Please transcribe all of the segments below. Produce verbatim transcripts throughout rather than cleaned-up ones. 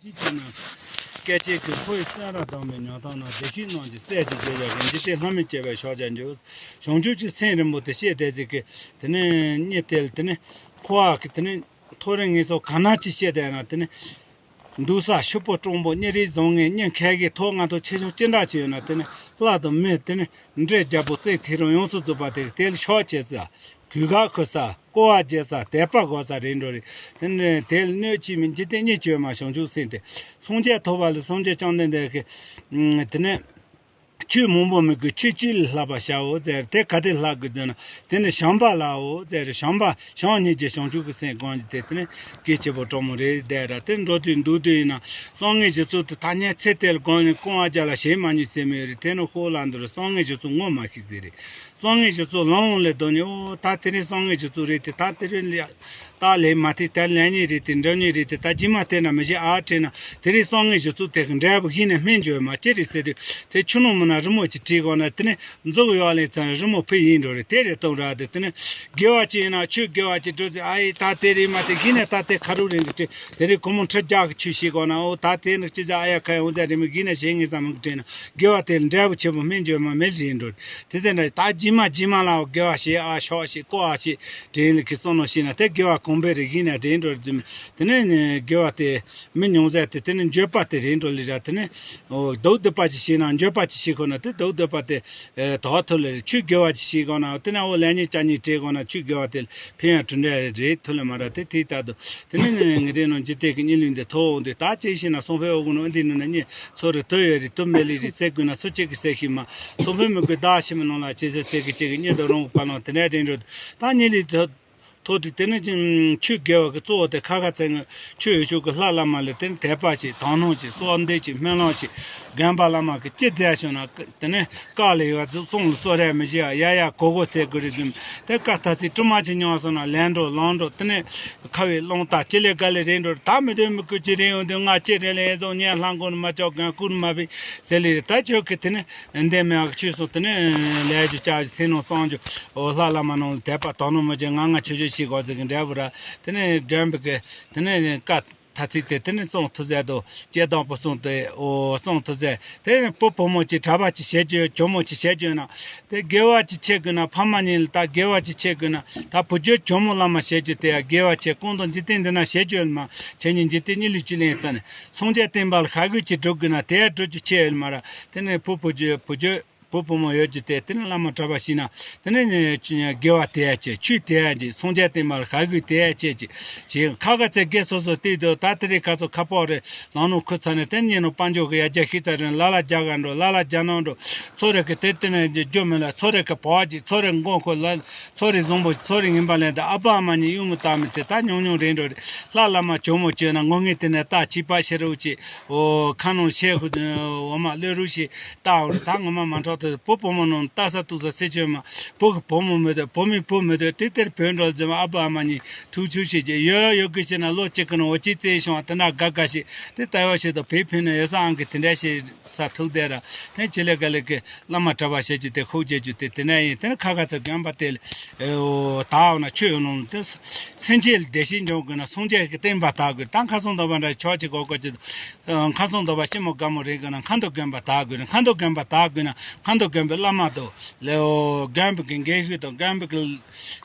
ཅི་བྱས་ན། སྐད་ཅིག་གིས་ཁོའི་བཙན་ར་དང་པོའི་ཉོན་དང་ན་བདེ་གཤེགས་རྣམས་ཀྱི་སྲས་ཀྱི་རྗེས་ཡ་རིན་གྱི་སྟེ་ལྷ་མི་སྐྱེ་བའི་ཕྱག་རྒྱ་འཇུག་བྱང་ཆུབ་ཀྱི་སེམས་རིན་པོ་ཆེ་བཤད་དེ་ཟིག་གི། དེ་ནས་གཉིད་དེ་ལ་དེ་ནས་འཁོར་བ་གི་དེ་ནས་ཐོ་རེངས་ངན་སོང་ག་ན་ཅི་བཤད་དེ་ན་དེ་ནས་འདུག་ས་ཕྱུག་པོ་སྤྲང་པོ་གཉིད་རེ་བཟང་ངན་གཉིད་ཁ་གི་ཐོག་ང་ཐོག་ཆེ་ཆུང་ཅི་འདྲ་ཅི་ཡོད་ན་དེ་ནས་ལྷ་དང་མི་དེ་ནས་འདྲེ་རྒྱལ་པོ་རྩེ་ཐེ་རང་ཡོངས་སུ་རྫོགས་པ་དེ་དེ་ལ་ཕྱག་བྱེད་ས། གུས་ག་ཁུ་ས་བསྐོར་བ་རྒྱས་ས་དད་པ་དགོས་ས་རེད་འགྲོ་རེད། དེ་ནས་དེ་ལ་གནོད་ཅི་མིན་འཇིག་རྟེན་གཉིས་བཅོས་མ་བྱང་ཆུབ་སེམས་ཏེ། སངས་རྒྱས་ཐོབ་པ་ལ་སངས་རྒྱས་བཅོམ་ལྡན་འདས་ཀྱིས། དེ་ནས་ཆོས་མང་པོ་མི་དགོས། ཆོས་གཅིག་ལ་བསླབ་པར་བྱའོ་ཟེར། དེ་ག་དེ་བསླབ་དགོས་ཟེར་ན། དེ་ནི་བྱམས་པ་ལའོ་ཟེར། བྱམས་པ་བྱམས་སྙིང་རྗེ་བྱང་ཆུབ་ཀྱི་སེམས་སྒོམ་གྱི་དེ་དེ་ནི་གལ་ཆེ་པོ་དྲང་མོ་རེད་དེ་ར། དེ་འགྲོ་དུས་འདུག་དུས་ཡིན་ན་བསམ་ངན་སྤྱོད་ཚུལ་དེ་ཐ་སྙད་ཚེ་དེ་ལ་གོང་ནས་སྐུ་ངལ་རྒྱ་ལ་བྱེད་མ་ཉུས་ཟེར་མི་རེད། དེ་ནི་ཤོག་ལ་འདི་རུ་བསམ་ངན་སྤྱོད་ཚུལ་ངོ་མ་ཤེས་ཟེར་རེད། བསམ་ངན་སྤྱོད་ཚུལ་ལམ་འོང་ལས་ལྡོག་ནས། ཨོ་ད་དེ་རིང་བསམ་ངན་སྤྱོད་ཚུལ་རེད་དེ། ད་དེ་རིང་ལས་ད་ལས་མ་དེ་ད་ལས་ཉེས་རེད་དེ། འགྲོ་ཉེས་རེད་དེ། ད་རྗེས་མ་དེ་ན་མི་ཤེས་ཨ་དྲན་ན། དེ་རིང་བསམ་ངན་སྤྱོད་ཚུལ་དེ་གི་འབྲས་བུ་གཞི་ནས་སྨིན་འགྱོད་མ་ཅི་རེད་ཟེར་དུས། དེ་ཆུ་ནང་མི་ན་རི་མོ་ཅིག་བྲིས་དགོས་ན་དེ་ནི་མཛུབ་གཡོག་ལེན་ཚར་རི་མོ་ཕུད་ཡིན་འགྲོ་རེད། དེ་རེད་སྟོན་ར་དེ། དེ་ནི་དགེ་བ་ཅིག་ཡིན་ན་ཆོས་དགེ་བ་ཅིག་འགྲོ་ཟེར། ཨ་ཡེ་ད་དེ་རེད་མ་དེ་གཞི་ནས་ད་དེ་ཁ་རུ་རིང་གི་དྲན། དེ་རིང་ཁོ་མོ་ཁྲི་བརྒྱ་གི་ཆོས་བཤད་དགོས་ན། ཨོ་ད་དེ་ནི་ཅི་ཟེར་ཨ་ཡ་ཁ་ཡ་འོང་ཟེར་རེད། མི་གཞི་ནས་བྱེད་ངེས་ས་མི་གི་དྲན་ན། དགེ་བ་དེ་ལ་འབྲས་བུ་ཆེན་པོ་སྨིན་འགྱོད་མ་མེད་རེད་འགྲོ། དེ་དེ་འདྲ་ད་རྗེས་མ་རྗེས་མ་ལའོ་དགེ་བ་བྱེད་ཨ་ཤོག་ཤིག་བསྐོར་ཨ་ཤིག་དྲན་ལ་གི་བསམ་བློ་ཤེས་ན། དེ་དགེ་བ་གོང་འཕེལ་རེ་བཞིན་ནས་དྲན་འགྲོ་རེད་ཟེར། དེ་ནས་དགེ་བ་དེ་མི་ཉུང་ཟད་དེ། དེ་ནས་འགྱོད་པ་དེ་རེད་འགྲོ་ལེ་ར། དེ་ནས་འོ་སྡུག་སྡུག་པ་ཅིག་བྱེད་ན་འགྱོད་པ་ཅིག་བྱེད་ཁོ་ན་དེ་སྡུག་སྡུག་པ་དེ་དག་ཐུབ་ལེ་རེད། ཆོས་དགེ་བ་ཅིག་བྱེད་དགོས་ན། དེ་ནས་འོ་ལས་ཉེས་བྱ་ཉེས་དྲན་དགོས་ན་ཆོས་དགེ་བ་དེ་ཕན་ཡང་གྲུབ་འབྲས་རེད་ཐུབ་ལེ་མ་ར། དེ་དེ་ལྟར་དུ། དེ་ནས་ངས་རེ་ནང་འཇིག་རྟེན་གྱི་གཉིད་ལུས་འདི་ཐོག་འོང་དུས། ད་ཅི་ཤེས་ན་སང་ཕོད་འོ་གུ་ནང་འདི་ནང་ན་གཉིད་ཚོ་རེ་དོ་ཡོད་རེད། དུ་མེད་ལི་རེད་ཟེར་དགོས་ན་སུ་གཅིག་གིས་ཟེར་ཤེས་མ། སང་ཕོད་མི་དགོས་བདག་ཤི་མི་ནང་ལ་ཅི་ཟེར་ཟེར་གི་ཅིག་གི་གཉིད་དུ་རུང་གི་བར་ལོང་དེ་ནས་དྲན་འགྲོ། ད་གཉིད་ལུས་ཐོག་ཐོག་དུས་དེ་ནས་ཅིང་ཆོས་དགེ་བ་གི་གཙོ་བོ་དེ་ཁ་ཁ་ཚན་ངོས་ཆོས་ཡོད་ཆོས་ཀྱི་ལྷ་བླ་མ་ལ་དེ་ནས་དད་པ་བྱེད། དག་སྣང་བྱེད། གསོལ་འདེབས་བྱེད། སྨོན་ལམ་བྱེད། དགོན་པ་བླ་མ་གི་ཅི་མཛད་བྱུང་ན་དེ་ནས་བཀའ་ལས་ཡོད་ཚུལ་གསུང་ལ་གསོལ་རས་མི་བྱེད་ཡ་ཡ་གོ་གོ་ཟེར་དགོས་རེད་ཟེར། དེ་བཀའ་ཐ་ཚིག་དྲི་མ་ཅིག་མྱོང་སོང་ན་ལན་འགྲོ་ལན་འགྲོ། དེ་ནས་ཁ་བའི་རླུང་རྟ་ཅི་ལས་ག་ལས་རེད་འགྲོ། ད་མི་འདོད་མི་དགོས་ཅི་རེད་ཡོང་དུས་ང་ཅི་རེད་ལས་བཟང་ཉན་ལྷ་མགོན་མ་ལྕོག་གན་ཀུན་མ་བི་ཟེར་ལི་རེད། ད་ཁྱོད་ཀྱི་དེ་ནས་འདས་མེད་ཀྱི་ཆོས་སོང་། དེ་ནས་ལས་རྒྱུ་བྱ་རྒྱུ་སེམས་ནང་བསམ་རྒྱུ་འོ་ལྷ་བླ་མ་ནང་ལ་དད་པ་དག་སྣང་མི་བྱེད། ང་ང་ཆོས་ཆོས་ཤིག་གོ་ཟེར་གི་འབྲས་བུ་ར། དེ་ནས་རྒན་པའི་གི་དེ་ནས་བཀའ་ཐ་ཚིག་དེ་དེ་ནས་གསུང་ཐུབ་ཟེར་དོ། སྐྱེ་དང་པོ་གསུང་དེ་འོ་གསུང་ཐུབ་ཟེར། དེ་ནས་བུ་བུ་མོ་ཅིག་གྲྭ་པ་ཅིག་བྱེད་རྒྱུ་གྱོ་མོ་ཅིག་བྱེད་རྒྱུ་ན། དེ་དགེ་བ་ཅིག་བྱེད་དགོས་ན་ཕ་མ་གཉིས་ལ་ད་དགེ་བ་ཅིག་བྱེད་དགོས་ན། ད་བུ་རྒྱུད་གྱོ་མོ་བླ་མ་བྱེད་རྒྱུ་དེ་ཡང་དགེ་བ་བྱེད། གང་དང་འཇིག་རྟེན་འདི་ན་བྱེད་རྒྱུ་ཡོད་མ། ཁྱེད་གཉིས་འཇིག་རྟེན་གཉིད་ལུས་ཅི་ལེན་ཙ་ནས་སངས་རྒྱས་བསྟན་པ་ལ་ཤ་གུས་ཅིག་སྒྲུབ་དགོས་ན་དེ་ཡང་སྒྲུབ་རྒྱུ་ཆེ་ཡོད་མ་ར། དེ་ནས་བུ་བུ་རྒྱུད་བུ་རྒྱུད། བུ་བུ་མོ་ཡོད་རྒྱུ་དེ་དེ་ནི་བླ་མ་གྲྭ་པ་ཞིག་ན་དེ་ནི་དགེ་བ་དེ་ཡ་ཆེ། ཆོས་དེ་ཡ་ཆེ། སངས་རྒྱས་བསྟན་པར་ཤ་གུས་དེ་ཡ་ཆེ་ཅིག་ཅིག་ཁ་ཁ་ཚེ་དགེ་སོ་སོ་བལྟས་དུས། ད་དེ་རིང་ཁ་ཚོ་ཁ་ཕོག་རེད། ལང་ནོ་ཁུ་ཚ་ནས་དེ་ཉིན་ནོ་དཔལ་འབྱོར་གི་ཡ་རྒྱ་ཤི་ཚ་རིང་ལ་ལ་རྒྱ་ག་འགྲོ། ལ་ལ་རྒྱ་ནང་འགྲོ། ཚོ་རེ་གི་དེ་དེ་ནས་རྒྱུ་མི་ལ། ཚོ་རེ་གི་བ་ཅིག་ཚོ་རེ་མགོ་ཁོ་ལ། ཚོ་རེ་བཟང་པོ་ཚོ་རེ་ངན་པ་ལེན་དུ། ཨ་ཕ་ཨ་མ་གཉིས་གཡུག་མོ་བཏང་མི་དེ་ད་ཉུང་ཉུང་རེད་འགྲོ་རེད། ལྷ་བླ་མ་གྱོ་མོ་བྱོས་ན་ངོ་ངེས་དེ་ནས་ད་ཅི་པ་ཤེ་རུ་ཅི། འོ་ཁ་ནང་ཤེ་ཧུ་འོ་མ་ལོས་རུ་ཤི། ད་འོ་རེད། ད་ངོ་མ་མ་འཕྲོག་ཐུབ། བུ་བུ་མོ་ནང་ལྟ་ས་ཐུག་ས་སེ་ཆོས་མ། བུ་གི་བུ་མོ་མི་འདོད། བུ་མོའི་བུ་མི་འདོད། དེ་དེར་བོད་འགྲོ་ཟེར་མ། ཨ་ཕ་ཨ་མ་གཉིས་ཐུག་ཆུ་ཤེས་ཀྱི་ཡོད་ཡོད་གི་ཤེ་ན་ལོ་གཅིག་གི་ནང་འོ་ཅི་བཙས་བྱུང་བ་དེ་འདྲ་དགའ་དགའ་ཤེས། དེ་ལྟ་བ་ཤེས་དང་བེ་ཕན་ན་ཡོད་ས་ཨང་གི་དེ་འདྲ་ཤེས། ས་ཐུག་བསྡད་ར། དེ་ཅི་ལེ་ག་ལེ་གི་བླ་མ་གྲྭ་པ་བྱེད་རྒྱུ་དེ་ཁུག་བྱེད་རྒྱུ་དེ་དེ་ནས་ཡིན། དེ་ནི་ཁ་ཁ་ཚ་རྒན་པ་དེ་ལ་ད་འོ་ན་ཆོས་ཡོད་ནོ་དེ་སེམས་ཅན་ལ་བདེ་སྐྱིད་འབྱུང་དགོས་ན་སངས་རྒྱས་ཀྱི་བསྟན་པ་དར་དགོས། ད་མཁའ་སོང་དོ་པ་འདྲ་ཆོག་ཅིག་གོ་གོ་ཅིག་མཁའ་སོང་དོ་པ་ཤི་མོ་དགའ་མོ་རེད་དགོས་ན་མཁའ་འགྲོ་རྒན་པ་དར་དགོས་ན། མཁའ་འགྲོ་རྒན་པ་དར་དགོས་ན་མཁའ་འགྲོ་རྒན་པའི་བླ་མ་དོ་ལེའོ། རྒན་པའི་གི་འགན་ཤུགས་དང་རྒན་པའི་གི་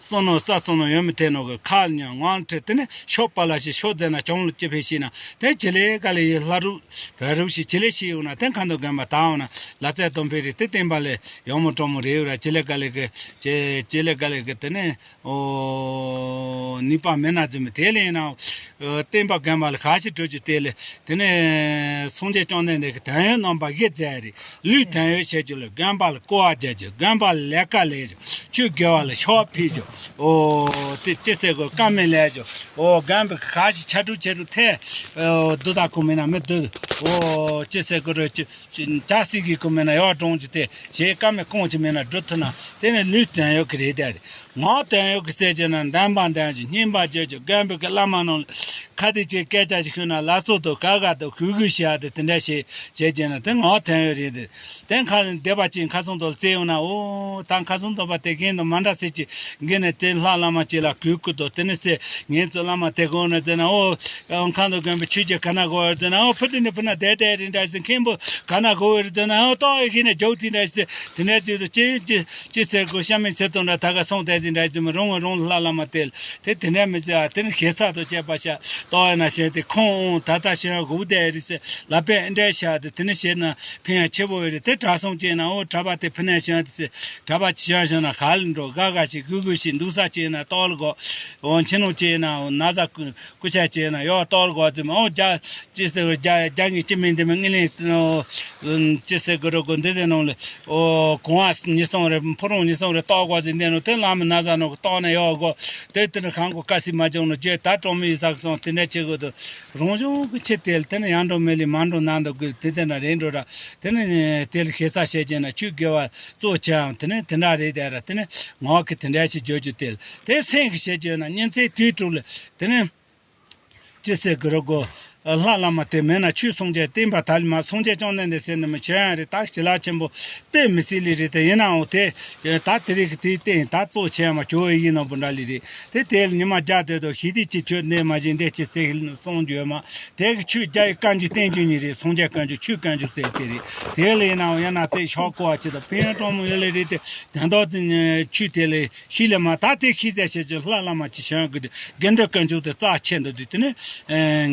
བསམ་ནོ་ས་བསམ་ནོ་ཡོད་མི་དེ་ནོ་གི་ཁ་ཉ་ངང་ཁྲི་དེ་ནས་ཤོག་པ་ལ་ཞིག་ཤོག་མཛད་ན་བྱང་ལུགས་ཀྱི་ཕེ་ཤི་ན་དེ་ཇི་ལེ་ག་ལེ་ཡི་ལྷ་རུ་ར་རུ་ཞིག་ཇི་ལེ་ཤི་ཡོང་ན་དེ་མཁའ་འགྲོ་རྒན་པ་དང་ཡོང་ན་ལ་ཙེ་དོམ་ཕེ་རི་དེ་བསྟན་པ་ལས་ཡོང་མོ་གྲོང་མོ་རེ་ཡོད་ར། ཇི་ལེ་ག་ལེ་གི་ཇི་ཇི་ལེ་ག་ལེ་གི་དེ་ནས་ཨོ་ནུས་པ་མེད་ན་ཙི་མི་དེ་ལས་ཡིན་ན་བསྟན་པ་རྒན་པ་ལ་ཁ་ཞིག་སྤྲོད་རྒྱུ་དེ་ལས་དེ་ནས་སངས་རྒྱས་བཅོམ་ལྡན་འདས་ཀྱི་དོན་ཡོད་རྣམ་པ་བཞི་མཛད་རེད། ལུས་དོན་ཡོད་བྱེད་རྒྱུ་ལ་རྒན་པ་ལ་བསྐོར་བ་རྒྱག་རྒྱུ། རྒན་པ་ལ་ལས་ཀ་ལས་རྒྱུ། ཆོས་དགེ་བ་ལ་ཕྱག་ཕུལ་རྒྱུ། ཨོ་དེ་ཅི་ཟེར་དགོས། བཀའ་མི་ལས་རྒྱུ། ཨོ་རྒན་པའི་ག་ཞིག་ཆ་དྲུག་ཆ་དྲུག་ཐལ། ཨོ་དུ་ད་ཁུ་མིན་ན་མི་དུ་ ཨོ་ཅི་ཟེར་གི་རེད། ཅི་ཅི་ཇ་སྲིད་གི་ཀུ་མེད་ན་ཡོག་གྲོང་གི་དེ་ཞེས་ཀ་མེད་ཀོང་ཅི་མེད་ན་འགྲུབ་ཐུབ་ན་དེ་ནི་ལུས་བརྟན་ཡོད་གི་རེད་དེ། ངག་བརྟན་ཡོད་གི་ཟེར་གྱི་ན་འདམ་པ་འདམ་གྱི་སྙིང་པ་བརྗོད་ཀྱི་རྒན་པོ་གི་བླ་མ་རྣམས་ལ་ཁ་དེ་ཅིག་སྐད་ཆ་ཞིག་ཤོད་ན་ལ་སོ་དང་ག་ག་དང་གུས་གུས་བྱས་ཏེ་དེ་འདྲ་ཞིག་བྱེད་ཀྱི་ན་དེ་ངག་བརྟན་ཡོད་རེད་དེ། དེ་ཁ་སྡེ་པ་གཅིག་ཁ་སང་དུ་བཙལ་ཡོང་ན་ཨོ་ད་ཁ་སང་དུ་པ་དེ་གིན་དུ་མ་འདྲ་ཟེར་གྱི་འགན་ནས་དེ་ལྷ་བླ་མ་གཅིག་ལ་གུས་བཀུར་དུ་དེ་ནས་ཟེར་ངེད་ཚོ་བླ་མ་དེ་གོང་ནས་ཟེར་ན་ཨོ། ཁང་དུ་དགོན་པའི་ཆོས་རྒྱལ་ག་ན་གོ་བར་ཟེར་ན་ཨོ་ཕུ་དེ་ནས་ཕུ་ན་དེ་དེ་རིན་འདྲ་ཟེར་མཁན་པོ་ག་ན་གོ་བར་ཟེར་ན་ཨོ་ཏོག་ཨེ་ཁྱི་ནས་རྒྱུག་དེ་འདྲ་ཟེར་དེ་ནས་ཟེར་དུ་ཅི་ཅི་ཅི་ཟེར་གོ་ཤ་མིན་ཟེར་དུ་འདྲ་ད་ག་སོང་དེ་ཟེར་འདྲ་ཟེར་མི་རུང་བ་རུང་ལྷ་བླ་མ་དེ་དེ་དེ་འདྲ་མི་ཟེར་ཨ་དེ་ནི་ཞེ་ས་དུ་བཅད་པ་ཤ་ཏོག་ཨེ་ན་ཞེ་དེ་ཁོང་ཨོ་ད་ད་ཞེ་གོ་དེ་རི་ཟེར་ལ་པའི་ཨེ་འདྲ་ཤ་དེ་དེ་ནི་ཞེ་ན་ཕན་ཡང་ཆེ་བོ་ཡོད་རེད། དེ་གྲྭ་སོང་ཅེ་ན་ཨོ་གྲྭ་པ་དེ་ཕུ་ནས་ཞེ་དེ་ཟེར་གྲྭ་པ་ཅི་ཡང་ཞེ་ན་ག་ལ་འགྲོ་ག་ག་ཞིག་གུ་གུ་ཞིག་འདུག་ས་ཅེ་ན་ཏོག་ལ་གོ་ཨོ་ཆེ་ནོ་ཅེ་ན་ཨོ་ན་ཟ་ཀུ། སྐུ་ཆ་བྱས་ན་ཡོག་གཏོར་དགོས་ཙམ་ཨོ་རྒྱ་ཅི་ཟེར་རྒྱ་རྒྱ་ངས་ཅི་མིན་དེ་མིན་ངས་ལེན་ཅི་ཟེར་དགོས་རོགས་དགོས་འདི་དེ་ནང་ལ་ཨོ་གོང་བ་ཉི་སོང་རེ་ཕོ་རོང་ཉི་སོང་རེ་གཏོར་དགོས་ཟིན་དེ་ནང་དེ་ལམ་ན་ཟ་ནོ་གཏོར་ན་ཡོག་གོ་དེ་དེ་ནི་གང་གོ་དཀའ་སྲིད་མ་བྱུང་ནོ་རྒྱུ་ད་གྲོང་མི་ཡི་ས་སོང་དེ་འདྲ་བྱེད་དགོས་དུ་རང་བྱུང་གི་ཆེད་དེ་ལ་དེ་ནི་ཡང་འགྲོ་མེད་ལས་མ་འགྲོ་ན་འདུག་དགོས་དེ་དེ་འདྲ་རེད་འགྲོ་ར་དེ་ནི་དེ་ལ་ཤེས་ས་བཤད་ཀྱི་ན་ཆོས་དགེ་བ་གཙོ་ཆེའམ་དེ་ནི་དེ་འདྲ་རེད་དེ་ར་དེ་ནི་ངག་གི་དེ་འདྲ་ཞིག་བརྗོད་རྒྱུ་དེ་ལ་དེ་སེམས་ཀྱི་བཤད་ཀྱི་ན་ཉིན་མཚན་དུས་དྲུག་ལ་དེ་ནི། ཅི་ཟེར་གི་རོ་གོ། ལྷ་བླ་མ་དེ་མེད་ན་ཆོས་སངས་རྒྱས་བསྟན་པ་དར་ལི་མ་སངས་རྒྱས་བཅོམ་ལྡན་འདས་ཟེར་ནི་མི་ཆོས་ཡང་རེད་ད་ཞི་ལ་ཆེན་པོ་དཔེ་མི་སྲིད་ལི་རེད་དེ་ཡིན་ནའང་དེ་ད་དེ་རིགས་ཀྱི་དེའི་སྟེང་ད་གཙོ་ཆེ་ཡང་མ་ཇོ་ཨེ་ཡིན་ནོ་བུ་འདྲ་ལི་རེད་དེ་དེ་ལ་ཉི་མ་བརྒྱ་དེ་དོ་ཞི་བདེ་ཅི་ཆོས་གནས་མ་བཞིན་འདས་ཅི་ཟེར་གི་ལི་ནི་སོང་འགྱོད་མ་དེ་གི་ཆོས་རྒྱ་ཡི་བཀའ་འགྱུར་བསྟན་འགྱུར་ཉིད་རེད་སངས་རྒྱས་བཀའ་འགྱུར་ཆོས་བཀའ་འགྱུར་ཟེར་དེ་རེད་དེ་ལ་ཡིན་ནའང་ཡང་ན་དེ་ཤོག་གོ་བ་ཅི་དང་ཕན་ཡང་གྲོང་མོ་ཡོད་ལི་རེད་དེ་དོན་དག་ཆོས་དེ་ལས། ཤི་ལས་མ་ད་དེ་ཤི་ཟེར་བྱེད་ཀྱི་ལྷ་བླ་མ་ཅི་བྱོན་གི་དུས་དགེ་འདུན་དཀོན་མཆོག་དེ་རྩ་ཆེན་དུ་དུས་དེ་ནི་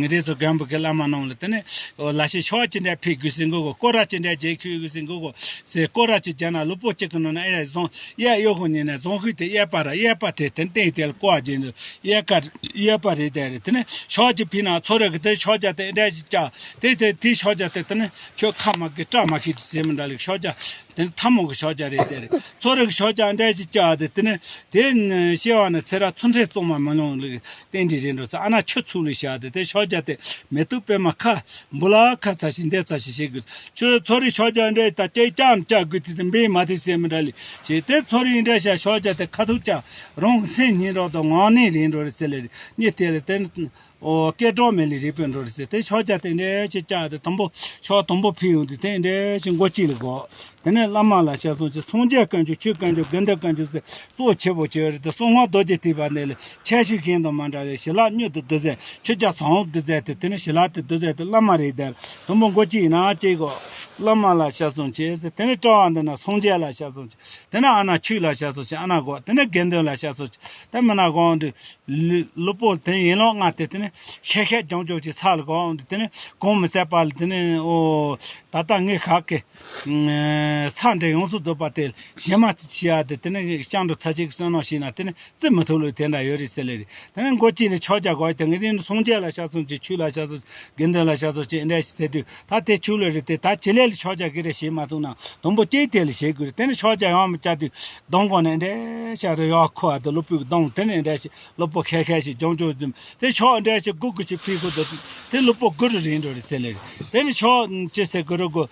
ངེ་རེ་ཚོ་རྒན་པོ་གི་བླ་མ་རྣམས་ལ་དེ་ནི་ལ་ཤི་ཤོག་ཅི་འདྲ་ཕེབས་དགོས་ཟིན་གོ་གོ་སྐོར་ར་ཅི་འདྲ་རྒྱལ་ཁྱོད་དགོས་ཟིན་གོ་གོ་ཟེར་སྐོར་ར་ཅི་རྒྱ་ན་ལུས་པོ་གཅིག་གི་ནང་ན་ཨེ་བཟང་གཡས་གཡོ་གོ་ཉིན་ནས་བཟང་ཤོས་དེ་གཡས་པ་ར་གཡས་པ་དེ་དེ་སྟེང་དེ་ལ་བཀོག་རྒྱན་དུ་གཡས་ཀ་གཡས་པ་རེད་དེ་རེད་དེ་ནི་ཤོག་ཅི་ཕི་ན་ཚོ་རེ་གི་དེ་ཤོག་རྒྱ་དེ་འདྲ་ཞིག་བཅག་དེ་དེ་དེ་ཤོག་རྒྱ་དེ་དེ་ནི་ཁྱོད་ཁ་མ་གི་སྐྲ་མ་ཤེས་ཅི་ཟེར་མི་འདྲ་ལེགས་ཤོག་རྒྱ། དེ་ནི་ཐ་མོ་གི་ཤོག་རྒྱ་རེད་དེ་རེད། ཚོ་རིག་ཤོག་རྒྱ་འདྲ་ཞིག་བཅག་དེ་དེ་ནི་དེ་ཤེས་བ་ནི་ཚེ་རབས་ཚུན་ཆད་བཙོང་མ་མི་ལོང་ལུགས་རྟེན་འབྲེལ་རེད་འགྲོ་ཚེ་ཨ་ན་ཆུ་ཚུགས་ལུགས་བྱ་དེ་དེ་ཤོག་རྒྱ་དེ་མེ་ཏོག་པད་མ་ཁ་འབུ་ལ་ཁ་ཚ་ཞིག་འདེ་ཚ་ཞིག་བྱེད་དགོས་ཆུ་ཚོ་རིག་ཤོག་རྒྱ་འདྲ་ད་ཅེ་ཅང་བཅག་དགོས་དེ་དེ་འབེན་མ་དེ་སེ་མི་འདྲ་ལི་ཞེས་དེ་ཚོ་རིག་འདྲ་བྱ་ཤོག་རྒྱ་དེ་ཁ་ཐུག་བཅག་རང་མཚན་ཉིད་རོགས་དང་ངང་གནས་རེད་འགྲོ་རེད་ཟེར་ལེ་རེད་གཉིས་དེ་ལ་དེ། ཨོ་སྐད་གྲགས་མེད་ལས་རིག་པའི་འགྲོ་རེད་ཟེར་ཏེ་ཤོག་རྒྱ་དེ་འདྲ་ཞིག་བཅག་སྟེ་དང་པོ་ཤོག་དང་པོ་ཕུལ་ཡོང་དུས་དེ་འདྲ་ཞིག་མགོ་གཅིག་ལ་གོ། དེ་ནས་བླ་མ་ལ་ཞག་སོང་ཅིག་སངས་རྒྱས་བཀའ་འགྱུར་ཆོས་བཀའ་འགྱུར་དགེ་འདུན་བཀའ་འགྱུར་ཟེར་གཙོ་ཆེ་བོ་བྱས་རེད་དེ་གསང་སྔགས་རྡོ་རྗེ་ཐེག་པ་འདི་ལ་ཆ་ཤས་གཞན་དང་མ་འདྲ་བའི་ཞི་ལྷག་མྱུར་དུ་བསྡུ་ཟེར་ཆོས་རྒྱ་ཚངས་བསྡུ་ཟེར་དེ་དེ་ནས་ཞི་ལྷག་དེ་བསྡུ་ཟེར་དེ་བླ་མ་རེད་དེ་དང་པོ་མགོ་གཅིག་ཡིན་ན་ཅིག་གོ། བླ་མ་ལ་ཞག་སོང་ཅིག་ཟེར་དེ་ནས་གྲྭ་བ་འདི་ན་སངས་རྒྱས་ལ་ཞག་སོང་ཅིག་དེ་ནས་ཨ་ན་ཆོས་ལ་ཞག་སོང་ཅིག་ཨ་ན་གོ་དེ་ནས་དགེ་འདུན་ལ་ཞག་སོང་ཅིག་དེ་མིན་ན་གོ་འདི། ལུས་པོ་དེ་ཡིན་ལོག་ང་དེ་དེ་ནི་ཤེ་ཤེ་ལྗང་ལྗང་གི་ཚ་ལ་གོ་འོང་དུས་དེ་ནི་གོང་མི་ཟད་པ་ལ་དེ་ནི་ཨོ་ད་ལྟ་ངས་ཁག་གི་ས་འདི་ཡོངས་སུ་རྫོགས་པ་དེ་ཞེ་མ་ཅི་བྱེད་ཡ་དེ་དེ་ནི་སྤྱང་གྲུང་ཚ་ཅིག་བསོད་ནམས་ཤིག་ན་དེ་ནི་རྩི་མི་ཐུབ་ལོས་དེ་འདྲ་ཡོད་རེད་ཟེར་ལེ་རེད། དེ་ནི་མགོ་གཅིག་ལ་ཆོག་རྒྱ་གོ་དེ་ངས་དེ་ནི་སངས་རྒྱས་ལ་ཤ་སོང་ཅིག་ཆོས་ལ་ཤ་སོང་ཅིག་དགེ་འདུན་ལ་ཤ་སོང་ཅིག་འདྲ་ཞིག་ཟེར་དུས་ད་དེ་ཆོས་ལ་རེད་དེ་ད་ཅི་ལས་ལ་ཆོག་རྒྱ་གི་རེ་བྱེད་མ་ཐུབ་ན་དང་པོ་གཅིག་དེ་ལ་བྱེད་དགོས་རེད། དེ་ནི་ཆོག་རྒྱ་ཡང་མི་བྱ་དུས་གདོང་གོ་ནས་འདྲ་ཤ་རེ་ཡག་ཁོ་ཨ་དེ་ལོ་ཕུག་གདོང་དེ་ནི་འདྲ་ཞིག་ལོ་པོ་ཁལ་ཁལ་ཞིག་ལྗང་ལྗང་འཛུམ། དེ་ཤོག་འདྲ་ཞིག་སྒུག་སྒུག་ཞིག་ཕུལ་དགོས་འདུག་དེ་ལོ་པོ་དགུ་རུ་རིང་འགྲོ་རེད་ཟེར་ལེ་རེད། དེ་ནི་ཤོག་ཅི་ཟེར་དགོས་རུ་དགོས།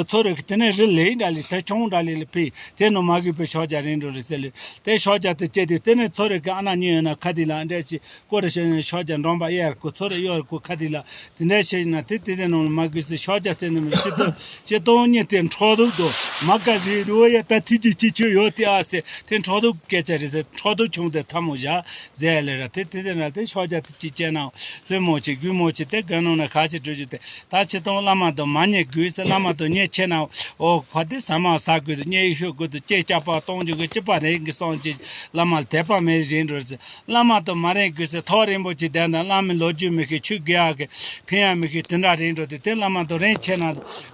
ཚོ་རེ་གི་དེ་ནས་རི་ལེ་འདྲ་ལི་དེ་ཆུང་འདྲ་ལི་ལི་ཕུལ་དེ་ནོ་མ་གི་པའི་ཤོག་རྒྱ་རིང་འགྲོ་རེད་ཟེར་ལེ། དེ་ཤོག་རྒྱ་དེ་བཅད་དུས་དེ་ནས་ཚོ་རེ་གི་ཨ་ན་གཉིས་ཡོད་ན་ཁ་དེ་ལ་འདྲ་ཞིག་སྐོར་རེ་ཤོག་ཤོག་རྒྱ་འགྲོམ་པ་གཡར་དགོས་ཚོ་རེ་གཡོར་དགོས་ཁ་དེ་ལ་དེ་འདྲ་ཞིག་ཡིན་ན་དེ་དེ་དེ་ནང་ལ་མ་གི་ཟེར་ཤོག་རྒྱ་ཟེར་ནི་མི་སྤྱི་དོན་སྤྱི་དོན་གཉིས་དེ་འཕྲོ་དུག་དོ་མ་ག་རི་རུ་ཡ་ད་ཐི་ཅི་ཅི་ཆོས་ཡོད་དེ་ཨ་ཟེར་དེ་འཕྲོ་དུག་སྐད་ཆ་རེད་ཟེར་འཕྲོ་དུག་ཆུང་དེ་ཐ་མོ་བཞག་མཛད་ལེ་ར། དེ་དེ་དེ་ན་དེ་ཤོག་རྒྱ་དེ་ཅི་བྱས་ན་ལྷོད་མོ་ཆེ་རྒུད་མོ་ཆེ་དེ་དགོན་ནང་ན་ཁ་ཆེ་འགྲོ་རྒྱུ་དེ་ད་ཆེ་གཏོང་བླ་མ་དང་མ་ཉེ་དགོས་ཟེར་བླ་མ་དང་ཉེ་ཆེ་ན་ཨོ་ཕ་དེ་ཟ་མ་ཟ་དགོས་དུ་ཉེ་ཡི་ཤོད་དགོས་དུ་ཅེ་ཅག་པ་གཏོང་རྒྱུ་གི་ཅི་པ་རེད་གི་སོང་ཅི་བླ་མ་ལ་དད་པ་མེད་རེད་འགྲོ་ཟེར་བླ་མ་དང་མ་རེད་དགོས་ཟེར་ཐོག་རིང་པོ་ཆེ་དེ་འདྲ་བླ་མའི་ལོ་རྒྱུས་མི་ཤེས་ཆོས་དགེ་ཡག་གི་ཕན་ཡག་མི་ཤེས་དེ་འདྲ་རེད་འགྲོ་དུས་དེ་བླ་མ་དང་རེད་ཆེ་ན་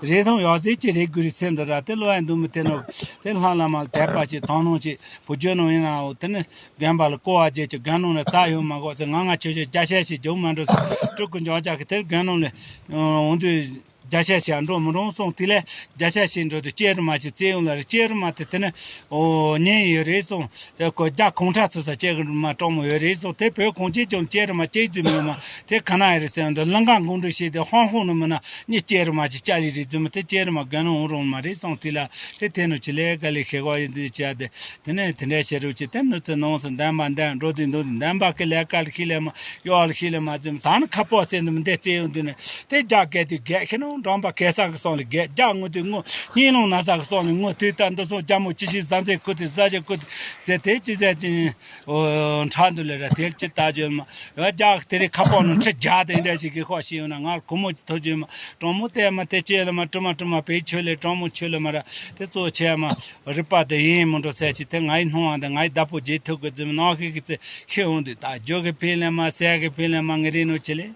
རེད་ཐང་ཡག་ཟིག་ཅི་རེད་དགོས་རེད་ཟེར་འདུག་ར། དེ་ལོ་ཡ་འདུག་མི་དེ་ནོ་དེ་ལྷ་བླ་མ་ལ་དད་པ་ཆེ་དང་ནང་ཆེ་བུ་ཇོ་ནང་ཡིན་ནའོ་དེ་ནི། རྒན་པ་ལ་བསྐོ་བ་བྱེད་ཀྱི་རྒན་ནང་ནས་རྩ་ཡོད་མ་གོ་ཟེར་ང་ང་ཆོས་ཆོས་རྒྱ་ཤས་ཤིག་རྒྱུག་མ་འགྲོ་ཟེར་སྤྲུལ་སྐུ་འཇོག་ཅག་གི་དེར་རྒན་ནང་ནས་འོང་དུས་ བརྒྱ་ཆ་བཞག་འགྲོ་མི་རུང་གསུངས། དེ་ལས་བརྒྱ་ཆ་བཞག་འགྲོ་དུས་སྐྱེས་རུ་མ་ཅིག་བཙལ་ཡོང་ལ་རེད། སྐྱེས་རུ་མ་དེ་དེ་ནི་ཨོ་ཉན་ཡོད་རེད་གསུངས། དེ་ཁོ་རྒྱ་གུང་ཁྲ་ཚོ་ས་སྐྱེས་རུ་མ་གྲོགས་མོ་ཡོད་རེད་གསུངས། དེ་བོད་གངས་ཅན་ལྗོངས་སྐྱེས་རུ་མ་སྐྱེས་རྒྱུ་མེད་མ་དེ་ག་ན་ཡོད་རེད་ཟེར་ཡོང་དུས་ལང་ཀ་འགོང་འདྲུ་ཞིག་དེ་ཧོང་ཧོང་ནི་མིན་ན་ཉི་སྐྱེས་རུ་མ་ཅིག་ཅ་ལི་རེད་རྫུན་མ་དེ་སྐྱེས་རུ་མ་དགོན་ནི་འོང་རུང་མ་རེད་གསུངས། དེ་ལ་དེ་དེ་ནོ་ཅི་ལས་ག་ལས་ཤེས་གོ་ཡིན་དེ་བྱས་ཏེ། དེ་ནས་དེ་འདྲའི་བྱེད་རོགས་ཀྱི་དེ་ནི་ཚེ་ནང་སུ་འདན་མ་འདན་འགྲོ་དུས་འདུག་འདན་མ་གི་ལས་ཀ་ལ་ཤི་ལས་མ་གཡོག་ལ་ཤི་ལས་མ་ཙམ་ད་ནི་ཁ་པོ་ཟེར་འདུག་འདི་རྩེ་ཡོང་དུས་ནི་དེ་རྒྱ་སྐད་དུས་རྒྱ་ཤི་ནང་འགྲམ་པ་གེ་སར་གི་སོང་ལ་རྒྱ་རྒྱ་ངུ་དུས་ངུ་སྙིང་རླུང་ན་ས་གི་སོང་ལ་ངུ་དུས་ད་འདི་སོང་རྒྱ་མོ་ཅི་ཞིག་ཟ་འཛེ་ཁུ་དུས་ཟ་ཞིག་ཁུ་དུས་ཟེར་དེ་ཅི་ཟེར་ཅིང་ཨོ་ཁྲག་འདུག་ལས་ར་དེ་ཅི་ལྟ་བརྗོད་མ་རྒྱ་དེ་རིགས་ཁ་པོ་ནང་ཁྲི་རྒྱ་དེ་འདྲ་ཞིག་གི་ཁོག་ཤི་ཡོང་ན་ང་ལ་གུ་མོ་ཅི་ཐོ་བརྗོད་མ་གྲོང་མོ་དེ་མ་དེ་ཅི་ལ་མ་དྲི་མ་དྲི་མ་བེད་ཆོད་ལས་གྲོང་མོ་ཆོད་ལ་མ་ར་དེ་གཙོ་ཆེ་མ། རིག་པ་དེ་ཡིན་མི་འགྲོ་ཟེར་གྱི་དེ་ངའི་སྣང་བ་འདི་ངའི་བདག་པོ་རྗེས་ཐུག་གི་རྫུན་ནང་ཤེས་ཀྱི་ཚེ་ཤི་འོང་དུས་ད་རྒྱུ་གི་ཕན་ལས་མ་ཟས་གི་ཕན་ལས་མ་ངི་རིགས་ནོ་ཆེ་ལེ།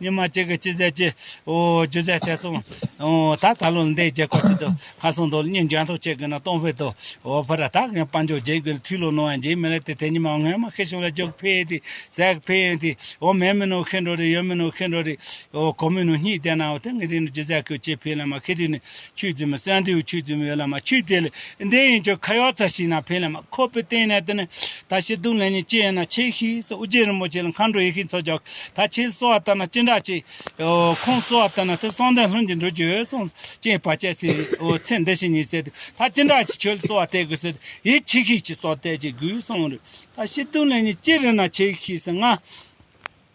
ཉི་མ་གཅིག་གི་ཅི་ཟེར་གྱི་ཨོ་རྒྱུ་ཟས་ཟས་སོང་ཨོ་ད་ད་ལོ་འདི་རྒྱལ་ཁབ་ཅི་དུ་ཁ་སོང་དོ་སྙིང་འཇོན་ཐོག་ཅིག་གི་ན་གཏོང་ཕེ་དོ་ཨོ་ཕ་ར་ད་ངས་དཔལ་འབྱོར་རྒྱལ་གི་ཐུས་ལོ་ནོ་ཡང་རྗེས་མི་ལེ་དེ་དེ་ཉི་མ་ངས་མ་ཤི་བྱུང་ལ་རྒྱུ་གི་ཕན་ཡིན་དེ་ཟས་གི་ཕན་ཡིན་དེ་ཨོ་མེད་མི་ནོ་ཤི་འགྲོ་རེ་ཡོད་མི་ནོ་ཤི་འགྲོ་རེ། ཨོ་གོ་མི་ནོ་གཉིས་བསྡད་ན་འོ་དེ་ངི་རིགས་ནི་རྒྱུ་ཟས་ཁོས་ཅེས་ཕན་ལ་མ་ཁི་རིགས་ནི་ཆུས་རྫུན་མི་སན་དེའུ་ཆུས་རྫུན་མི་ཡོད་ལ་མ་ཆུས་དེ་ལ་འདི་ཡིན་ཆོག་ཁ་ཡོག་ཚ་ཞིག་ན་ཕན་ལ་མ་ཁོ་པའི་སྟེང་ནས་དེ་ནི་ད་ཤི་སྡུག་ལས་ནི་ཅི་ཡིན་ན་ཆེ་ཤི་སོ་ཨུ་རྒྱན་རིན་པོ་ཆེ་ལ་མཁའ་འགྲོ་ཡེ་ཤེས་མཚོ་རྒྱག་ད་ཆེ་གསོ་བ་ལྟ་ན་ཅི་འདྲ་ཅི་ཨོ་ཁོང་གསོ་བ་ལྟ་ན་དེ་གསང་བདེ་ལྷུན་གྱིས་འགྲུབ་རྒྱུ་ཡོད་གསུངས་ཅེས་པ་ཅེས་སི་ཨོ་ཚེ་འདི་ཕྱི་གཉིས་ཟེར་དུས་ད་ཅི་འདྲ་ཅི་ཁྱོད་གསོ་བ་སྟེར་དགོས་ཟེར་ཡིད་ཆེ་ཤི་ཅི་གསོ་སྟེར་ཅི་དགོས་གསུངས་རེད། ད་ཤི་སྡུག་ལས་ནི་ཅི་རེད་ན་ཆེ་ཤི་སི་ང་།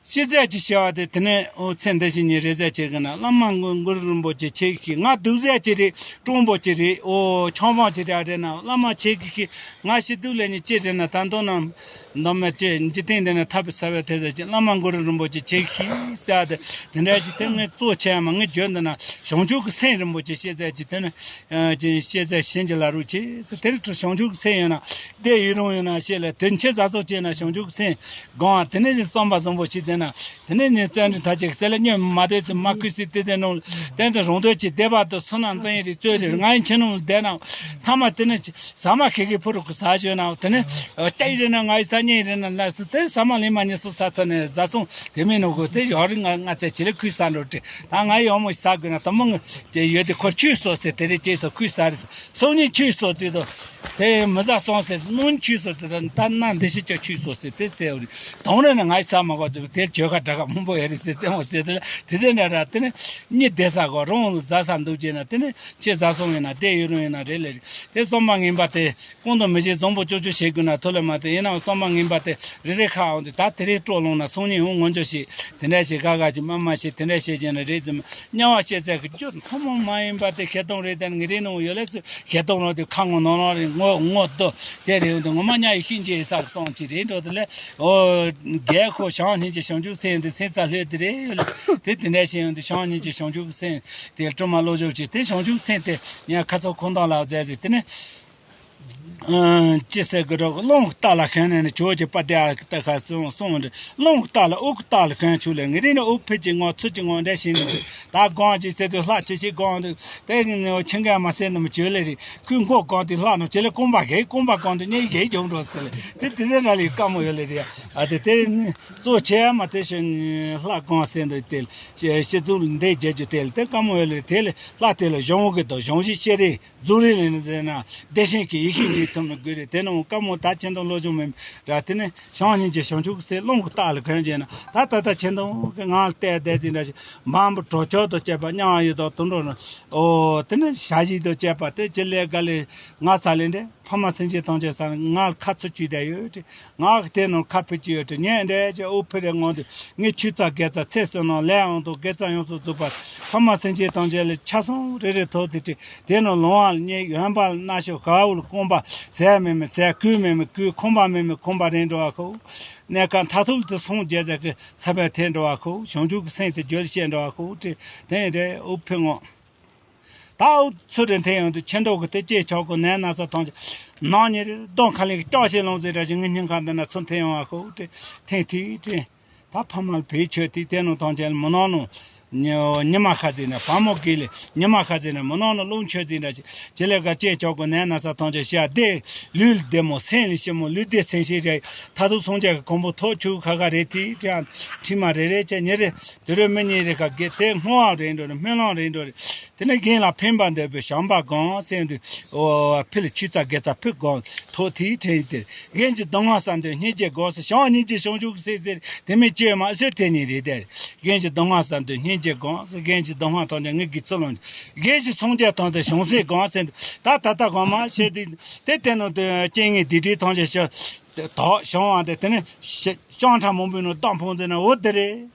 ཤི་ཟས་ཀྱི་བྱ་བ་དེ་དེ་ནས་ཨོ་ཚེ་འདི་ཕྱི་གཉིས་རེ་ཟས་བྱེད་ཀྱི་ན་བླ་མ་མགོན་གུ་རུ་རིན་པོ་ཆེ་ཆེ་ཤི་ང་སྡུག་ཟས་ཀྱི་རེད་གྲོང་པོ་ཀྱི་རེད་ཨོ་ཆང་བང་ཀྱི་རེད་རེད་ན་བླ་མ་ཆེ་ཤི་ང་ཤི་སྡུག་ལས་ནི་ཅི་རེད་ན་ད་དུང་ན་འདམ་མ་ཅེ་འཇིག་རྟེན་འདི་ན་ཐབས་ས་བའི་དེ་ཟས་ཀྱི་བླ་མ་མགོན་གུ་རུ་རིན་པོ་ཆེ་ཆེ་ཤི་ཟ་དེ་དེ་འདྲ་ཞིག་དེ་ངས་གཙོ་ཆེ་མ་ངས་བརྗོད་འདི་ན་བྱང་ཆུབ་ཀྱི་སེམས་རིན་པོ་ཆེ་ཤི་ཟས་ཀྱི་དེ་ནི་ཅེ་ཤི་ཟས་བྱིན་གྱི་ལ་རུ་ཆེ་ཟེར་དེར་བྱང་ཆུབ་ཀྱི་སེམས་ཡོད་ན་བདེ་ཡུན་རིང་ཡོད་ན་ཤེས་ལ་དེ་ཆེ་ཟ་སོགས་ཅེ་ན་བྱང་ཆུབ་ཀྱི་སེམས། དགོངས་དེ་ནས་བསམ་པ་བཟང་པོ་ཞིག་བསྟན་ན། དེ་ནས་ནི་བཙན་དྲིན་ཐ་ཆད་གསལ་ལ་སྙོན་མ་དོད་ཚེ་མ་ཁུ་སི་དེ་དེ་ནང་བསྟན་དུ་རོང་དོད་ཀྱི་སྡེ་པ་དུ་སུ་ན་བཙན་ཡིན་རིགས་རྩོད་རིགས་ང་ཡི་ཁྱིམ་ནང་བསྡད་ན། ཐ་མ་དེ་ནས་ཟ་མ་ཁེ་ཁེ་ཕུ་རུ་ཁུ་ཟ་བྱོས་ན་དེ་ནས་ལྟ་ཡི་རེ་ན་ང་ཡི་ས་ཉེ་རེ་ན་ལ་སི་དེ་ཟ་མ་ལེ་མ་ཉེ་སུ་ས་ཚ་ནས་ཟ་སོང་དེ་མིན་ནོ་གོ་དེ་ཡོག་རི་ང་ང་ཚེ་ཆི་ལེ་ཁུ་ས་འགྲོ་དྲི་ད་ང་ཡི་ཡོག་མོ་ཞིག་ས་དགོས་ན་དུ་མོ་ང་ཡོད་དེ་ཁོར་ཆུ་སོ་སེ་དེ་རེ་ཅེས་སོ་ཁུ་ས་རེ། སང་ཉིན་ཆུ་གསོག་ཚུལ་དུ། དེ་མི་ཟ་སོང་ཟེར་སྣུམ་ཆུ་གསོག་ཚུལ་དུ་ད་ན་འདི་ཤི་ཅོ་ཆུ་གསོག་ཟེར་དེ་ཟེར་བ་རེད། དང་རེ་ནས་ང་ཡི་ས་མ་གོ་ཚུལ་དེ་བྱོས་ཁ་དྲག་ག་མང་པོ་ཡོད་རེད་ཟེར་བཙན་བོ་ཟེར་དེ་ལ་དེ་དེ་འདྲ་ར་དེ་ནི་གཉིད་བདེ་ས་གོ་རང་ཟ་ས་འདུག་ཅེ་ན་དེ་ནི་ཁྱེད་ཟ་སོང་ཡིན་ན་དེ་ཡོད་རུང་ཡིན་ན་རེད་ལེ་རེད་དེ་སོང་མ་ངན་པ་དེ་ཀུན་ཏུ་མི་བྱེད་བཟང་པོ་ཅོ་ཅོ་བྱེད་དགོས་ན་ཐོ་ལེ་མ་དེ་ཡིན་ནའང་སོང་མ་ངན་པ་དེ་རེ་རེ་ཁ་འོང་དུས་ད་དེ་རེ་སྤྲོ་ལོང་ན་སང་ཉིན་འོང་ངོ་འཇོ་ཞིག་དེ་འདྲ་ཞིག་ག་ག་ཅིག་མ་མ་ཞིག་དེ་འདྲ་བྱེད་ཀྱིན་ན་རེད་ཙམ་དམྱལ་བ་སྐྱེ་ཚད་ཀྱི་རྒྱུ་ཐུན་མོང་མ་ཡིན་པ་དེ་ཤེས་སྟོང་རེད་དེ་ངེས་རེད་ནོ་ཡོད་ལས་སུ། ཞེ་སྡང་ལོ་དེ་ཁ་ངོ་ནོར་ལོང་རེ་ངོ་ངོ་ལྟོས་དེ་རེད་འོང་དེ་ངོ་མ་ཉ་ཡི་ཤིན་ཅེས་ས་གི་སོང་ཅི་རེད་འགྲོ་དེ་ལས་ཨོ་རྒྱལ་ཁོ་བྱང་སྙིང་རྗེ་བྱང་ཆུབ་སེམས་དེ་སེམས་རྩ་ལྷོད་དེ་རེད་ཡོད་ལ་དེ་དེ་འདྲ་ཞིག་ཡོང་དེ་བྱང་སྙིང་རྗེ་བྱང་ཆུབ་ཀྱི་སེམས་དེ་སྤྲོ་མ་བློ་སྦྱོང་བྱེད་དེ་བྱང་ཆུབ་སེམས་དེ་ཉ་ཁ་ཚོ་ཁོང་དང་ལ་མཛད་ཟིག་དེ་ནི་ཅི་ཟེར་གི་རོགས་རླུང་གི་རྟ་ལ་ཤན་ནས་ནི་ཇོ་གི་པ་དེ་ཨ་གི་ཏ་ཁ་སོང་སོང་རེད་རླུང་གི་རྟ་ལ་དབུགས་ཀྱི་རྟ་ལ་ཤན་ཆུ་ལས་ངེས་རེད་ནི་དབུགས་ཕུད་ཀྱི་ངོ་ཚུད་ཀྱི་ངོ་འདྲ་ཞིག་ནི་ད་དགོངས་ཀྱི་ཟེར་དུས་ལྷ་ཅི་ཞིག་དགོངས་འདུག་དེ་ནི་ཆེན་ག་མ་ཟེར་ནི་མི་བཅོལ་ལེ་རེད་ཁོས་མགོ་གོང་དུས་ལྷ་ནོ་ཅི་ལེ་རྐང་པ་གས་རྐང་པ་གོང་དུ་གཉིས་གས་རྒྱུག་འགྲོ་ཟེར་ལེ་དེ་དེ་དེ་འདྲ་ལས་དཀའ་མོ་ཡོད་ལེ་རེད་ཨ་དེ་དེ་ནི་གཙོ་ཆེ་མ་དེ་བཞིན་ལྷ་དགོངས་ཟེར་འདུག་དེ་ལ་ཤེས་ཚུལ་འདི་རྒྱལ་རྒྱུ་དེ་ལ་དེ་དཀའ་མོ་ཡོད་ལེ་དེ་ལ་ལྷ་དེ་ལ་གཞུང་གི་དང་གཞུང་བཞི་ཤེས་རེད། རྫོགས་རིམ་ལས་ནི་མཛད་ན་བདེ་ཆེན་གྱི་ཡེ་ཤེས་འདི་ཐོབ་ནི་དགོས་རེད། དེ་ནི་དཀའ་མོ་ད་ཆེན་དུ་བློ་སྦྱོང་མེད་ར། དེ་ནི་བྱང་སྙིང་རྗེ་བྱང་ཆུབ་ཀྱི་སེམས་རླུང་གི་རྟ་ལ་གོན་བྱས་ན་ད་ད་ལྟ་ཆེན་དུ་གི་ངང་ལ་བལྟས་བསྡད་ཟིན་འདྲ་ཞིག་འབའ་འབུ་གྲོ་ཆོག་ཏུ་བཅས་པ་མཉམ་ཡོད་དོ་དུ་འགྲོ་ན་ཨོ་དེ་ནི་ཞ་ཡི་དུ་བཅས་པ་དེ་ཅི་ལས་ག་ལས་ང་ས་ལས་འདྲེ་ཕ་མ་སེམས་ཅན་ཐམས་ཅད་ས་ང་ལ་ཁ་ཚུར་གཅིག་བསྡད་ཡོད་དྲི། ངག་གི་དེ་ནང་ཁ་ཕུད་ཀྱི་ཡོད་དྲི་ཉན་འདྲ་ཅེས་དབུགས་ཕུད་རེ་ངང་དུ་ངས་ཆུ་རྩྭ་དགེ་རྩ་ཚེ་བསོད་ནམས་ལས་ཡང་དུ་དགེ་རྩ་ཡོངས་སུ་རྫོགས་པར་ཕ་མ་སེམས་ཅན་ཐམས་ཅད་ལ་ཆ་ཚང་རེ་རེ་ཐོབ་སྟེ་དྲི། དེ་ནང་ལོང་བ་ལ་བརྙས་ཡོན་པ་ལ་མནར་ཕྱོགས་དགའ་བོ་ལ་སྐོམ་པ་ཟས་མེད་མི་ཟས་གོས་མེད་མི་གོས་ཁང་པ་མེད་མི་ཁང་པ་རེད་འགྲོ་བ་ཁོ། གནས་སྐབས་མཐར་ཐུག་ཏུ་སངས་རྒྱས་ཟེར་གི་ས་བོན་ཐེབས་འགྲོ་བ་ཁོ། བྱང་ཆུབ་ཀྱི་སེམས་དེ་རྒྱུད་ལ་སྐྱེས་འགྲོ་བ་ཁོ་དྲི། དེ་ཡིན་དྲི་དབུགས་ཕུད་ངང་། ད་འུ་ཚུར་རེ་འཐེན་ཡོང་དུས་ཁྱི་མདོག་གི་དེ་སྐྱེས་ཆོག་གི་ནད་ན་ཚ་ཐམས་ཅད་ནང་ཉེ་རེ་གདོང་ཁ་ལེན་གི་སྐྱོག་བྱེད་ལོང་ཟེར་ར་ཞིག་ངའི་སྙིང་ཁ་འདི་ན་ཚུར་འཐེན་ཡོང་བ་ཁོ་དྲི་འཐེན་ཐིག་དྲི། ད་ཕ་མ་ལ་བེད་ཆོད་དེ་དེ་ནང་ཐམས་ཅད་ལ་མི་ནང་ནང་ ཉི་ཉི་མ་ཤར་ཟིན་ན་བ་མོ་གི་ལས། ཉི་མ་ཤར་ཟིན་ན་མི་ནང་ན་རླུང་ཆོད་ཟིན་ན་ཅི་ལས་ག་ཅེས་ཆོག་གོ་ནས་ན་ས་ཐང་ཆ་ཤ་དེ་ལུས་བདེ་མོ་སེམས་ལ་ཞིམ་མོ་ལུས་བདེ་སེམས་ཤེས་རེད། ད་དུང་སངས་རྒྱས་ཀྱི་གོང་བུ་ཐོག་ཆུ་ཁ་ཁ་རེད་དེ་དྲན་ཁྲི་མ་རེ་རེ་ཆ་ཉེ་རེ་དུ་རེ་མི་ཉེ་རེ་ཁ་གེ་དེ་སྔོ་བ་རེད་འགྲོ་རེ་སྨོན་ལམ་རེད་འགྲོ་རེ། དེ་ནས་རྒན་ལ་ཕན་པ་འདོད་པའི་བྱམས་པ་སྒོམ་ཟེར་དུས་ཨོ་ཕི་ལ་ཆུ་ཚ་དགེ་ཚ་ཕུག་སྒོམ་ཐོག་དེའི་ཕྲན་དེར། རྒན་གྱི་སྡུག་བསྔལ་བསམ་དུས་སྙིང་རྗེ་སྒོམ་ཟེར། བྱམས་སྙིང་རྗེ་བྱང་ཆུབ་ཀྱི་སེམས་ཟེར་དེ་མིན་བཅོས་མ་བཟོད་དེ་ཉིད་རེད་དེ། རྒན་གྱི་སྡུག་བསྔལ་བསམ་དུས་སྙིང་རྗེ་སྒོམ་ཟེར། རྒན་གྱི་སྡུག་བསྔལ་ཐམས་ཅད་ངེད་ཀྱིས་ཚུར་ལོངས། རྒན་གྱི་སངས་རྒྱས་ཐམས་ཅད་བྱང་སེམས་སྒོམ་ཟེར། ད་ད་ལྟ་གོང་མ་བཤད་དུས་དེ་ལྟར་ནོ་དེ་རྐྱེན་ངན་སྡིག་སྒྲིབ་ཐམས་ཅད་ཞི་དོགས་བྱང་བ་དེ་དེ་ནས་ཤི་ཤང་ཁྲ་མང་པོའི་ནང་བདག་ཕོངས་ཟེར་ན་འོ་དེ་རེད།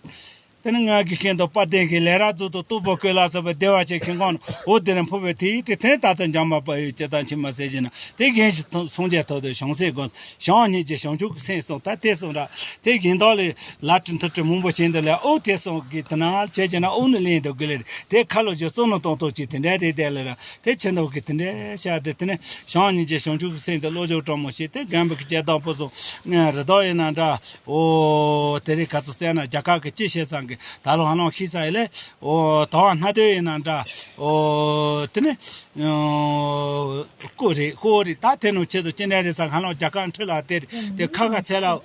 དེ་ནི་ངག་གི་ཤིན་ཏུ་དཔལ་ལྡན་གྱི་ལས་རབ་རྫོགས་དང་སྟུག་པོ་བཀོད་ལ་སོགས་པའི་བདེ་བ་ཆེ་ཁེངས་གང་འོ་དེ་རིང་ཕུར་བའི་དེའི་དེ་དེ་ད་ལྟ་འཇམ་དཔལ་དཔལ་ཡུལ་སྤྱི་དང་ཕྱི་མ་ཟེར་གྱི་ན་དེ་རྒན་ཞིག་སངས་རྒྱས་ཐོག་ཏུ་བྱང་སེམས་སྒོམ་བྱམས་སྙིང་རྗེ་བྱང་ཆུབ་ཀྱི་སེམས་གསུངས། ད་དེ་གསུངས་ར་དེ་རྒན་བདག་ལས་ལ་ཏྲི་མཐུ་ཏྲི་མང་པོ་བྱས་འདི་ལས་ཨོ་དེ་གསུངས་གི་དེ་ན་བྱས་ཀྱི་ན་ཨོ་ནི་ལེན་དུ་དགོས་ལེ་རེད། དེ་ཁ་ལོ་བཞི་གསུང་ནི་གཏོང་ཐོག་ཅིག་དེ་འདྲ་རེད་དེ་ལ་ར་དེ་ཆེ་མདོག་གི་དེ་འདྲ་བཤད་དེ་དེ་ནས་བྱམས་སྙིང་རྗེ་བྱང་ཆུབ་ཀྱི་སེམས་དེ་བློ་སྦྱོང་སྤྲང་མོ་བྱས་དེ་རྒན་པོ་གི་སྐྱེ་སྟངས་པོ་སོང་ངས་རི་དྭགས་ཡིན་ན་འདྲ། ཨོ་དེ་རིང་ཁ་ཚོ་བསད་ན་རྒྱ་གར་གི་ཅི་བྱེད་ཙང་གི་ད་ལོ་ཧ་ལམ་ཤི་ས་ཡི་ལས། ཨོ་དང་སྣ་དོད་ཡིན་ན་འདྲ། ཨོ་དེ་ནི་ཨོ་ཀོ་རེད་ཀོ་རེད། ད་དེ་ནང་ཆེད་དུ་ཅི་འདྲ་རེད་ཙང་ཧ་ལམ་རྒྱ་གར་འཁྲིད་ལ་དེ་དེ་ཁ་ཁ་ཚད་ལ།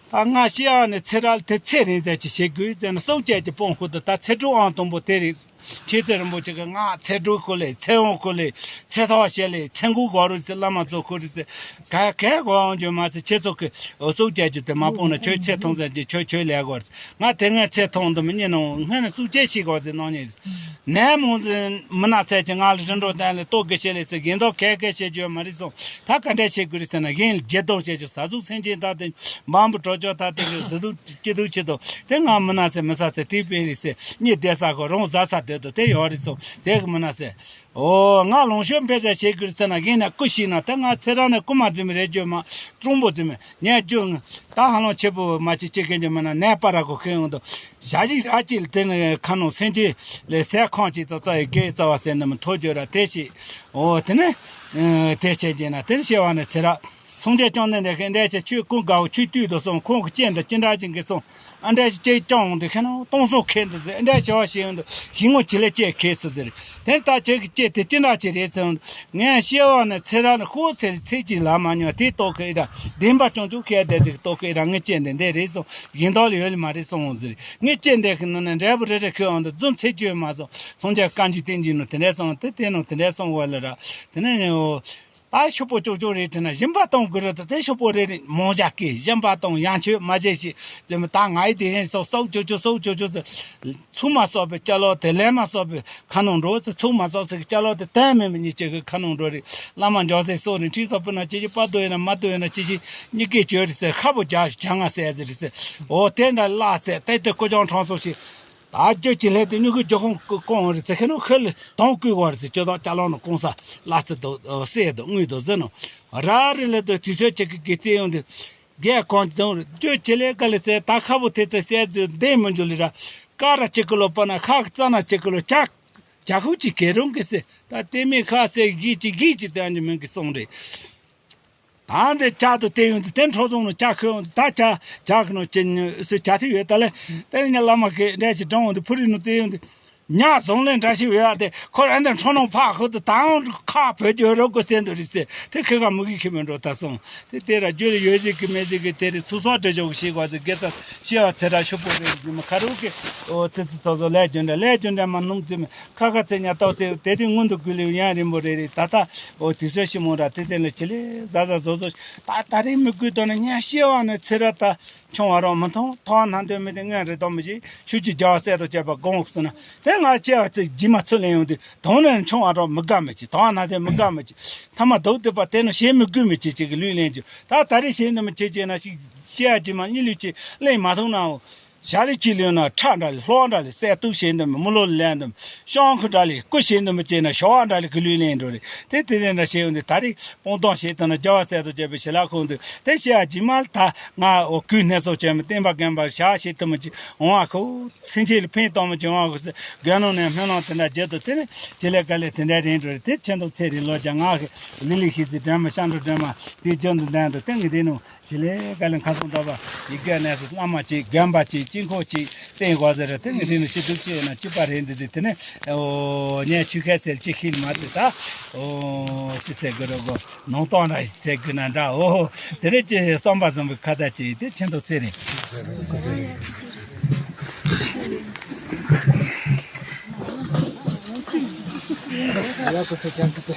ད་ང་ཤི་ཡག་ནས་ཚེ་རབས་དེ་ཚེ་རིང་ཟེར་གྱི་བྱེད་དགོས་ཟེར་ན་སྲོག་བཅད་ཀྱི་སྤོང་ཁུལ་དུ་ད་ཚེ་སྒྲུབ་ཨང་དང་པོ་དེ་རེད། མཁྱེན་བརྩེ་རིན་པོ་ཆེ་གིས་ང་ཚེ་སྒྲུབ་ཁོ་ལས་ཚེ་དབང་ཁོ་ལས་ཚེ་ཐོག་བཤད་ལས་ཚེ་འགུག་གོ་རུ་ཚེ་བླ་མ་ཚོ་ཁོ་རུ་ཚེ་ག་གས་གོ་འོང་རྒྱུ་མ་ཚེ་ཁྱེད་ཚོ་གི་སྲོག་བཅད་རྒྱུ་དེ་མ་སྤོང་ན་ཁྱོད་ཚེ་ཐུང་ཟེར་གྱི་ཁྱོད་ཁྱོད་ལས་གོ་རུ་ང་དེ་སྔ་ཚེ་ཐུང་འདུག་མི་ཉན་ནོ་སྔ་ནས་སྲོག་བཅད་ཤིག་གོ་ཟེར་གནང་ཉེ་རེད། ནས་མོང་ཚེ་མི་ན་ཚེ་ཆེ་ང་ལ་རིན་འགྲོ་བསྟན་ལས་ལྟོ་གི་བཤད་ལས་ཚེ་རྒན་དོག་གས་གས་བཤད་རྒྱུ་མ་རེད་སོང་། ད་ག་འདྲ་བྱེད་དགོས་རེད་ཟེར་ན་གཞན་ལ་བརྗེད་དོགས་བྱེད་རྒྱུ་ཟ་ཟུག་སེམས་ཅན་ད་དེ་འབའ་འབུ་གྲོ་ཆོག་ད་དེ་གི་ཟི་དུག་སྐྱིད་སྡུག་ཆེད་དུ་དེ་ང་མི་ན་ཚེ་མི་ས་ཚེ་དེ་དཔེ་རེད་ཟེར་གཉིད་བདེ་ས་གོ་རང་ཟ་ས་དེ་དུ་དེ་ཡོད་རེད་སོང་དེ་གི་མི་ན་ཚེ། ཨོ་ང་ལོངས་སྤྱོད་འཕེལ་ཚད་བྱེད་དགོས་ཟེར་ན་གཞན་ན་སྐུ་ཞིག་ན་ད་ང་ཚེ་རང་ནས་སྐུ་མ་འཛིན་མི་རེད་རྒྱུ་མ་སྤྲང་པོ་འཛིན་མི་ཉལ་རྒྱུ་ད་ཧ་ལམ་ཆེ་པོ་མ་ཅིག་ཅིག་གན་རྒྱུ་མ་ན་ནས་པ་ར་གོ་ཁེ་ཡོང་དུ་ཞག་ཅིག་ར་ཅིག་དེ་ནས་ཁ་ནང་སེམས་ཅན་ལས་ཟས་ཁང་ཅིག་ཙག་ཙག་ཡི་གེ་རྩ་བ་ཟེར་ནས་མི་ཐོ་རྒྱུ་ར་དེ་ཞིག་ཨོ་དེ་ནས་དེ་བྱེད་ཀྱིན་ན་དེར་སྐྱེ་བ་ནས་ཚེ་ར། སངས་རྒྱས་བཅོམ་ལྡན་འདས་ཀྱིས་འདྲ་ཆེ་ཆོས་ཀུན་དགའ་བོ་ཆོས་བཏུས་དུ་སོང་ཁོང་གི་སྤྱན་དུ་ཅི་འདྲ་ཅིག་གིས་སོང་ཨ་འདྲ་ཞིག་ཅིག་ཀྱང་འོང་དུ་ཁེ་ན་སྟོང་སོང་ཁེ་འདུག་ཟེར་ཨ་འདྲ་ཞིག་བ་ཞིག་འོང་དུ་ཞིག་ངོ་ཅི་ལས་སྐྱེ་ཁེ་སུ་ཟེར། དེ་ལྟ་ཁྱེད་ཀྱི་སྐྱེ་དེ་ཅི་འདྲ་ཅིག་རེད་ཟེར་འོང་དུ་ངས་སྐྱེ་བ་ནས་ཚེ་རབས་ནས་ཤོག་ཚེ་རིང་ཚེ་གཅིག་ལ་མ་ཉོ་དེ་ལྟོགས་ཁེ་ཨི་འདྲ་བདེན་པ་སྐྱོང་ཆོག་ཁེ་བསྡད་ཟིག་ལྟོགས་ཁེ་ཨི་འདྲ་ངའི་སྐྱེ་འདི་འདྲ་རེད་སོང་གཞན་དག་ལ་ཡོད་ལ་མ་རེད་སོང་འོང་ཟེར་ངའི་སྐྱེ་འདི་གི་ནང་ནས་འབྲས་བུ་རེ་རེ་ཁེ་འོང་དུ་རྫུན་ཚེ་བཅོས་མ་སོང་སངས་རྒྱས་བཀའ་འགྱུར་བསྟན་འགྱུར་ནང་དེ་འདྲ་སོང་དེ་དེ་ནང་དེ་འདྲ་སོང་བ་ལ་ར་དེ་ནས་ད་ཤོག་པོ་ཅོག་ཅོག་རེད་དྲན་ན་སྦྱིན་པ་གཏོང་དགོས་རེད་དེ་ཤོག་པོ་རེ་རེ་མང་བཞག་གི་སྦྱིན་པ་གཏོང་ཡང་ཆོས་མ་བྱེད་ཞིག་ཙེ་མི་ད་ང་ཡི་དེ་ཡིན་སོག་སོག་ཅོག་ཅོག་སོག་ཅོག་ཅོག་ཙེ་ཚུགས་མ་སོག་པའི་ཅ་ལོ་དེ་ལས་མ་སོག་པའི་ཁ་ནང་འགྲོ་ཙེ་ཚུགས་མ་སོག་ཟེར་གི་ཅ་ལོ་དེ་བསྟན་མེད་མི་གཉིས་ཅེ་གི་ཁ་ནང་འགྲོ་རེད་བླ་མ་འཇོག་ཟེར་སོག་རེད་ཁྲིད་སོག་པུ་ན་ཅི་ཞིག་པ་དོ་ཡིན་ན་མ་དོ་ཡིན་ན་ཅི་ཞིག་གཉིས་ཀས་བྱོས་རེད་ཟེར་ཁ་པོ་རྒྱག་ཞིག་བྱ་ང་ཟེར་ཟེར་རེད་ཟེར་འོ་དེ་འདྲ་བརླག་ཟེར་དེ་དེ་ཀོ་ཅང་ཁྲང་སོག་ཞིག་ད་རྒྱུ་ཅི་ལྷད་དེ་སྨྱུ་གུ་རྒྱུ་ཁུང་བསྐོང་བ་རེད་ཟེར་ཁྱེད་རང་ཁུར་ལ་དོང་བསྐོལ་བ་རེད་ཟེར་ཅོ་ཐག་ཅ་ལག་ནང་བསྐོང་ས་སླ་རྩི་དང་སྲེ་དང་དངུལ་དང་ཟེར་ནོ་ར་རི་ལ་དང་དུས་ཚོད་ཅིག་གི་དགེ་རྩིས་ཡོང་དུས་རྒྱལ་གོང་དང་རྒྱུ་ཅི་ལས་དཀའ་ལས་ཚེ་ད་ཁ་བོ་དེ་ཚེ་བསད་རྫུ་འདེད་མི་འཇུ་ལི་ར་ཀ་ར་ཅིག་གི་ལོ་པ་ན་ཁ་གི་རྩ་ན་ཅིག་གི་ལོ་ཇ་ཇ་ཁུག་ཅིག་གེ་རུང་གི་ཟེར་ད་དེ་མིན་ཁ་ཟེར་གིས་ཅིག་གིས་ཅིག་དོན་གྱི་མིན་གི་སོང་རེད། ད་འདི་ཇ་དུ་བལྟས་ཡོང་དུས་དེ་འཕྲོ་བཟུང་ནས་ཇ་ཁོལ་ཡོང་དུས་ད་ཇ་ཇ་གི་ནང་ཅི་སུ་ཇ་ཐིག་ཡོད་ད་ལེ། དེ་ནས་བླ་མ་གིས་འདྲ་ཞིག་འགྲོ་འོང་དུས་ཕུ་རི་ནང་བཙལ་ཡོང་དུས་ཉ་བཟང་ལས་འདྲ་ཞིག་ཡོད་ཨ་དེ་ཁོ་ར་འདི་འཕྲོ་ནང་ཕག་ཁོ་དུ་དང་ཁ་བོད་རྒྱུ་རོགས་གོ་སེ་འདུག་རེད་ཟེར་དེ་ཁོས་ཁ་མུ་གི་ཁྱི་མི་འགྲོ་ད་སོང་དེ་དེ་ར་རྒྱུ་ལ་ཡོད་ཟིག་གི་མེད་ཟིག་གི་དེ་རེད་ཚུགས་སོགས་འདྲ་ཞོག་ཤེས་གོ་ཟིག་དགེ་རྩ་ཤེས་བ་ཚེ་ར་ཤོག་པོ་རེད་ཟིག་མི་ཁ་རུ་གི་ཨོ་ཙི་ཙི་ཚོ་ཚོ་ལས་རྒྱུ་འདྲ་ལས་རྒྱུ་འདྲ་མ་སྣུམ་ཙི་མི། ཁ་ཁ་ཚེ་ཉ་ཏོག་ཙེ་དེ་དུས་སྔོན་དུ་དགོས་ལེའུ་ཡང་རིང་པོ་རེ་རེ་ད་ལྟ་འོ་དུས་ཚོད་ཞིག་མོ་ར་དེ་དེ་ལ་ཆེ་ལེ་ཟ་ཟ་བཟོ་བཟོ་ད་ད་རེས་མི་དགོས་དོ་ན་ཉ་ཤེས་བ་ནི་ཚེ་ར་ད་ཆུང་བ་རོགས་མི་མཐོང་ཐོག་ན་འདོད་མི་དེ་ངན་རེ་དོ་མི་ཤེས་ཆུ་ཅི་རྒྱ་བ་སད་དོ་བྱས་པ་དགོངས་སོ་ན་དེ་ང་ཆེ་བ་ཚེ་རྗེས་མ་ཚུར་ལེན་ཡོང་དུས་དོང་ནས་ཆུང་བ་རོགས་མི་དགའ་མི་ཆེ་ཐོག་ན་དེ་མི་དགའ་མི་ཆེ་ཐ་མ་དུག་དེ་པ་དེ་ནི་ཞེས་མི་དགོས་མི་ཆེ་ཅིག་གི་ལུས་ལེན་རྒྱུ་ད་ད་རེས་ཞེས་འདི་མི་ཆེ་ཆེ་ན་ཞིག་ཤེས་ཡ་རྗེས་མ་གཉིད་ལུས་ཆེ་ལེན་མ་ཐུབ་ནའོ། ཞག་རེ་གཅིག་ལོན་ན་ཁྲག་འདྲ་ལས་ལྷོག་འདྲ་ལས་སད་གཏུག་བྱེད་འདུམ་མི་ལོ་ལས་འདུམ་ཤང་ཁུ་འདྲ་ལས་སྐུ་བྱེད་འདུམ་བྱས་ན་ཞོ་བ་འདྲ་ལས་ཁུ་ལུས་ལེན་འགྲོ་རེད་དེ་དེ་དེ་འདྲ་བྱས་ཡོང་དུས་ད་རེས་སྤོང་ཐང་བྱེད་དང་ན་རྒྱ་བ་སད་དུ་བྱས་པའི་ཞི་ལ་ཁོང་དུ་དེ་བཤད་ཡ་ཇི་མ་ད་ང་འོ་ཁུ་སྣེ་སོགས་བྱས་མི་བསྟན་པ་རྒན་པར་བྱ་བྱེད་ཐུབ་མི་ཅི་འོང་བ་ཁུ་སེམས་ཅན་ལ་ཕན་གཏོང་མི་ཅི་འོང་བ་ཁུ་སི་རྒན་ནང་ནས་སྨོན་ལམ་དེ་འདྲ་བརྗེད་དུ་དེ་ནས་ཇི་ལས་ག་ལས་དེ་འདྲ་རེད་འགྲོ་རེད་དེ་ཁྱེད་ཚོ་ཚེ་རིང་ལོ་བརྒྱ་ང་གི་ལི་ལི་ཤི་ཚེ་སྒྲོལ་མ་ཤང་གྲུ་སྒྲོལ་མ་དེ་རྒྱུན་དུ་ལྡན་དུ་དེ་ངས་དེ་ནང་ཇི་ལས་ག་ལས་ཁ་སང་འདྲ་བ་ཡི་གེ་གནས་སུ་བླ་མ་ཅིག་རྒན་པ་ཅིག་དཀྱིལ་འཁོར་གཅིག་བསྟན་དགོས་ཟེར་ར། དེ་ནི་དེ་ནི་ཤི་སྡུག་ཅིག་ཡོད་ན་སྐྱིད་པ་རེད། འདི་འདི་དེ་ནི་ཨོ་ངས་ཆུ་ཁ་ཟེར་ཅི་ཤིལ་མ་དེ་ད་ཨོ་ཅི་ཟེར་དགོས་རོགས་གོ། ནང་སྟོང་ར་ཟེར་དགོས་ན་འདྲ། ཨོ་དེ་རེད་ཅེས་བསམ་པ་བཟང་པོའི་ཁ་བརྡ་ཅིག་དེ་ཆེན་ཐོག་ཚེ་རིང་། ཡ་ཁོ་ཚོ་ཅན་ཚི་ཏེ།